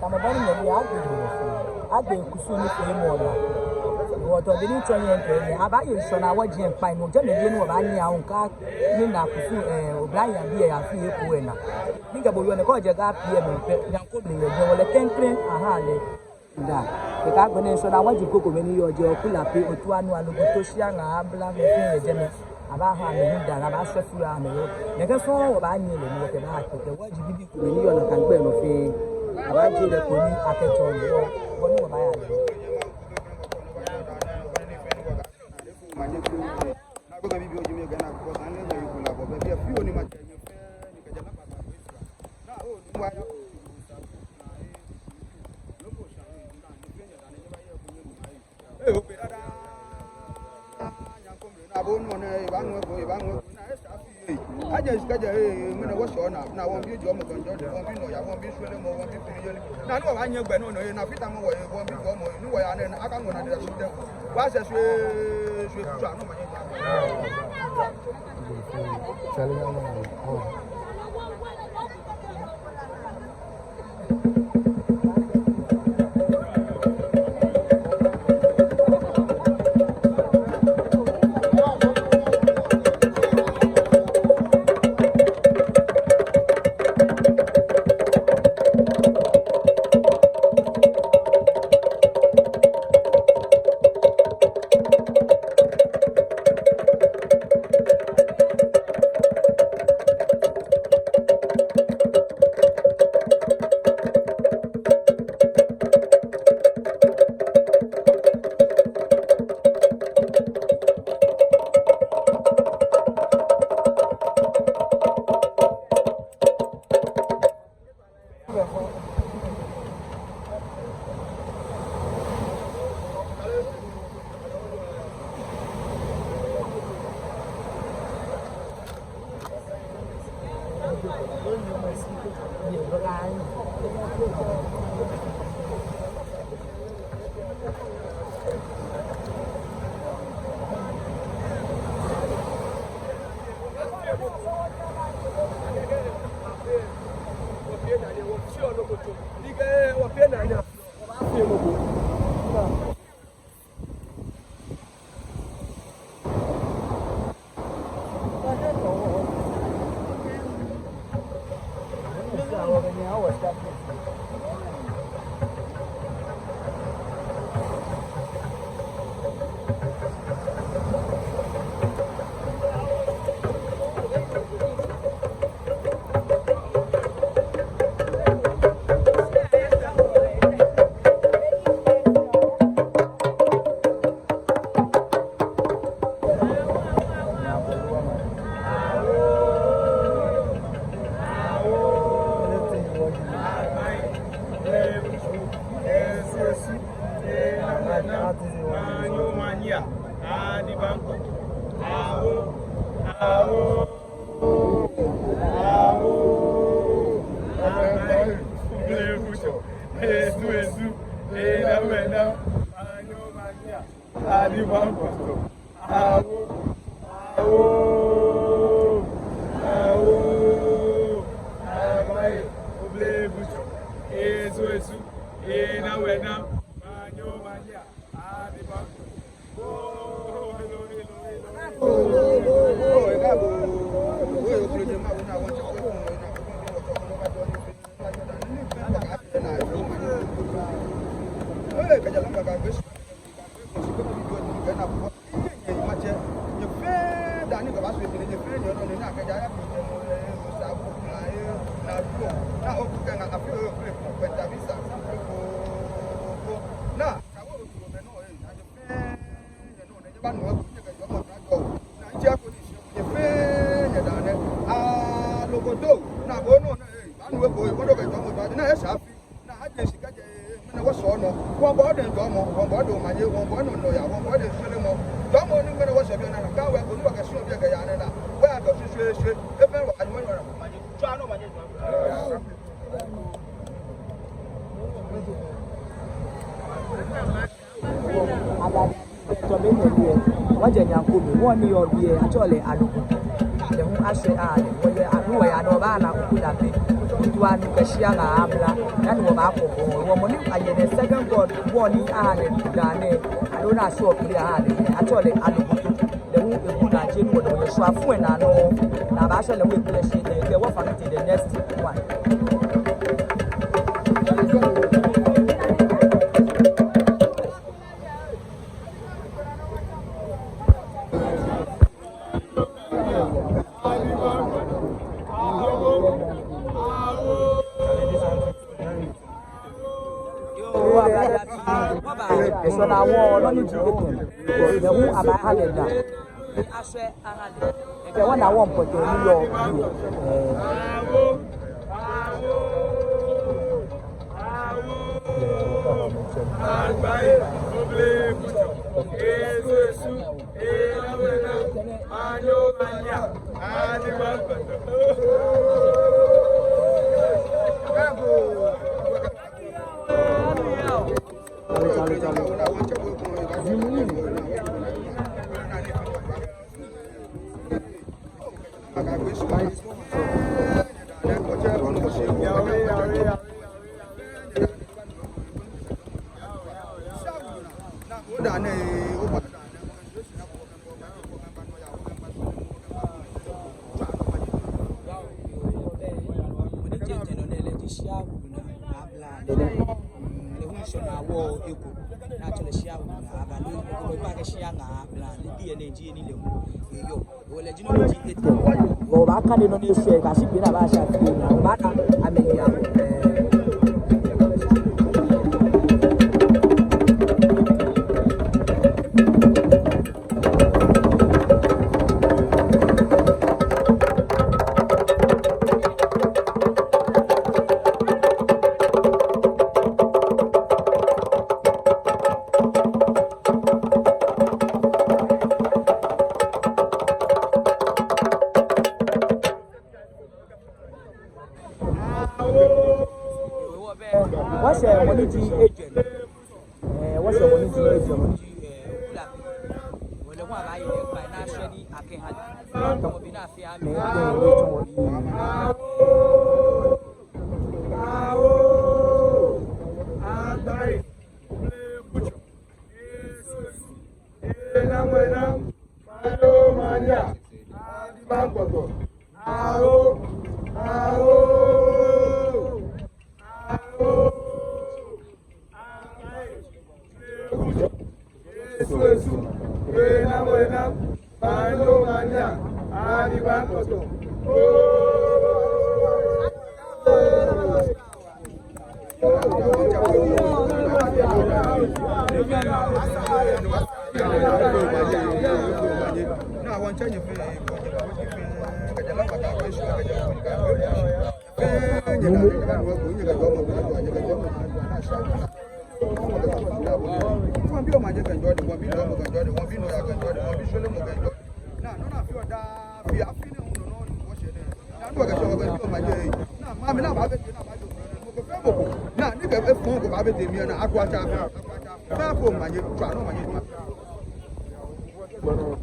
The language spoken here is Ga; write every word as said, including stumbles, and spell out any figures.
Tamɔ bɔ ni nyɛle, agbe, agbe kusum nifeemɔ lɛ. Wɔtɔ be ni tsɔ nyɛ kɛ nyɛ, abaaye ŋshɔnaa wɔji lɛ kpaa, no jɛmɛ ni wɔbaanyiɛ aahu kɛni kusum, eh, oblahii abii lɛ afi eko lɛ naa. Ni kɛ bo yɔɔ nɛɛ kɛjɛ Ga P M pɛ, Nyanko mli yɛ jɛi, wɔle klɛŋklɛŋ aha lɛ. Daa, kɛkɛ agbɛnɛ ŋshɔnaa wɔji krokomɛi ni yɔɔ jɛi, Oku Lape, Otu Anu, Alogoto, Shiaŋa, Abla, amɛ fɛɛ yɛ jɛmɛ. Abaaha amɛ hu daa, abaashɛ fuu aha amɛ yɛ. Nɛkɛ sɔŋŋ wɔbaanyiɛ lɛ ni wɔkɛbaa kɛkɛ. Wɔji bibii komɛi ni yɔɔ nakai gbɛ nɔ fɛɛ, abaajie lɛ koni akɛtsɔɔ lɛ bɔ ni wɔbaaya lɛ. Aje shi kɛjɛ, eh, mɛni wɔshɔ naa, naa wɔmiibi jɔɔmɔ kɛ jɔɔmɔ, wɔmiibi nɔyaa, wɔmiibi shwelemɔ, wɔmiibi finiyeli. Naa ni wɔbaanyɛ gbɛ nɔ nɔ, eh, naa fata mɔ wɔ, eh, wɔmiibi jɔɔmɔ, eh, ni wɔya nɛɛ, naa akaŋɔ naa dida shi tɛ. Wɔsɛɛ shwe, shwe, shwe, anɔ manye. Wɔjɛ Nyanko mli, wɔ ni yɔɔ biɛ, atsɛɔ lɛ Alogo. Lɛ hu ashɛ aha lɛ, wɔyɛ anu wɔya nɔ baana Ogudabe. Kutu anu kɛ shia ŋa abla. Dani wɔbaakɔ bɔ, wɔ mɔ ni ayɛ nɛ second born ni aha lɛ daa nɛ. Aloo ni ashɛ okpele aha lɛ. Atsɛɔ lɛ Alogoto. Lɛ hu egu naa jɛ ni wɔdɔ wɔyɛ shwa fun ɛ naa nɔ. Ni abaashɛ lɛ hu ekpele shi tɛ kɛ wɔ fa mi to the next one. Eshɔ naa wɔ lɔ ni ji etɛ. Yɛ hu abaaha lɛ daa. Ashɛ aha lɛ. Ekɛ wɔ naa wɔ mpɔtɛ ni yɔɔ. Wɔbaakane nɔ ni eshwɛ, kɛyashi be ni abaashɛ afi lɛ naa, wɔbaana amɛ yaa. Wɔshɛ mɔ ni ji ejwɛ. Ɛɛ, wɔshɛ mɔ ni ji ejwɛ, mɔ ni ji, ɛɛ, Ogudabe. Wɔle hu abaaye lɛ kpa ni ashɛ ni akɛha lɛ. Tamɔ bɔ ni afee amɛ, ɛɛ, wɔtsɔ wɔ yi.